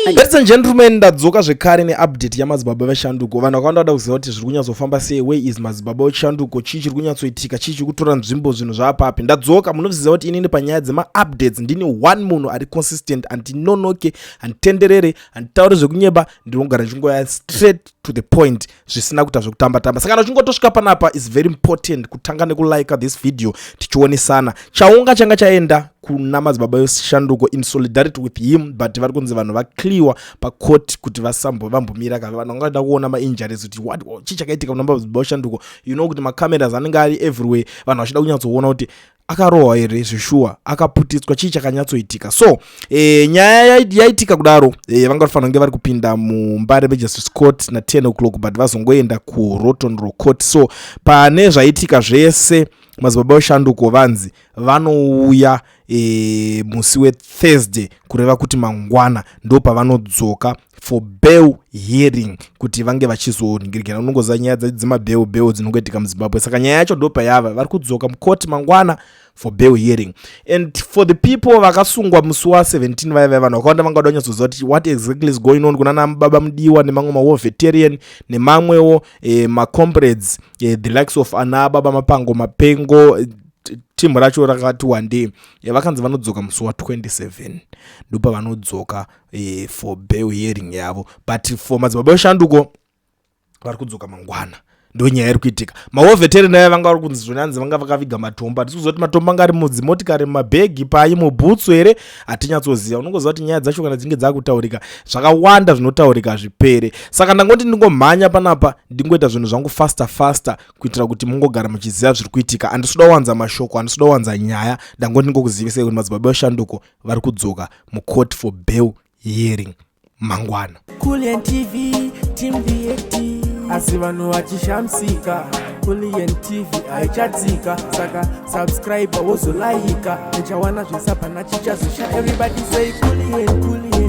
Ladies and gentlemen, ndadzoka zvekare neupdate yamadzibaba veshanduko. Vanhu vakawanda vada kuziva kuti zviri kunyatsofamba sei, where is madzibaba veshanduko, chii chiri kunyatsoitika, chii chiri kutora nzvimbo, zvinhu zvaapapi. Ndadzoka. Munoziva kuti inini panyaya dzemaupdates ndini one munhu ari consistent, handinonoke, handitenderere, handitauri zvekunyeba, ndinogara ndichingoya straight to the point zvisina kuita zvekutamba tamba. Saka kana uchingotosvika panapa, is very important kutanga nekulike this video, tichionesana. Chaunga changa chaenda kuna madzibaba eshanduko in solidarity with him, but vari kunzi vanhu vaclearwa pacourt kuti vasambo vambomira ka. Vanhu vangada kuona mainjuries kuti what, chii chakaitika kuna madzibaba eshanduko. You know kuti macameras anenge ari everywhere, vanhu vachida kunyatsoona kuti akarohwa here zveshuwa, akaputitswa, chii chakanyatsoitika. So nyaya yaitika kudaro, vanga vafanira kunge vari kupinda muMbare Magistrates Court na10 o'clock, but vazongoenda kuRotten Row Court. So pane zvaitika zvese, madzibaba eshanduko vanzi vanouya musi weThursday, kureva kuti mangwana ndo pavanodzoka for bail hearing, kuti vange vachizoningirikana. Unongoziva nyaya dzemabail bail dzinongoitika muZimbabwe. Saka nyaya yacho ndo payava, vari kudzoka mukoti mangwana for bail hearing. And for the people vakasungwa musi wa17 vaya vaya, vanhu vakawanda vangada kunyatsoziva kuti what exactly is going on kuna nababa Mudiwa nemamwe mawar veteran nemamwewo macomrades, the likes of ana baba Mapango Mapengo, timu racho rakati wandei. Vakanzi vanodzoka musi wa27, ndopavanodzoka for bail hearing yavo. But for madzibaba eshanduko vari kudzoka mangwana. Ndo nyaya iri kuitika. Mawar veteran aya vanga vari kunzi zvonanzi vanga vakaviga matombo. Hatisi kuziva kuti matombo anga ari mudzimotikari, mumabhegi, pai, mubhutsu here, hatinyatsoziva. Unongoziva kuti nyaya dzacho kana dzinge dzakutaurika, zvakawanda zvinotaurika zvipere. Saka ndangoti ndingomhanya panapa, ndingoita zvinhu zvangu faster faster, kuitira kuti mungogara muchiziva zviri kuitika. Handisi kuda kuwanza mashoko, handisi kuda kuwanza nyaya. Ndangoti ndingokuzivisai kuti madzibaba eshanduko vari kudzoka mucourt for bail hearing mangwana. Kulian TV, Team VAT. Asi vanhu vachishamisika, Kulian TV haichatsika. Saka subscribe, wozolaika, nichawana zvisapana chichazosha. Everybody say Kulian, Kulian.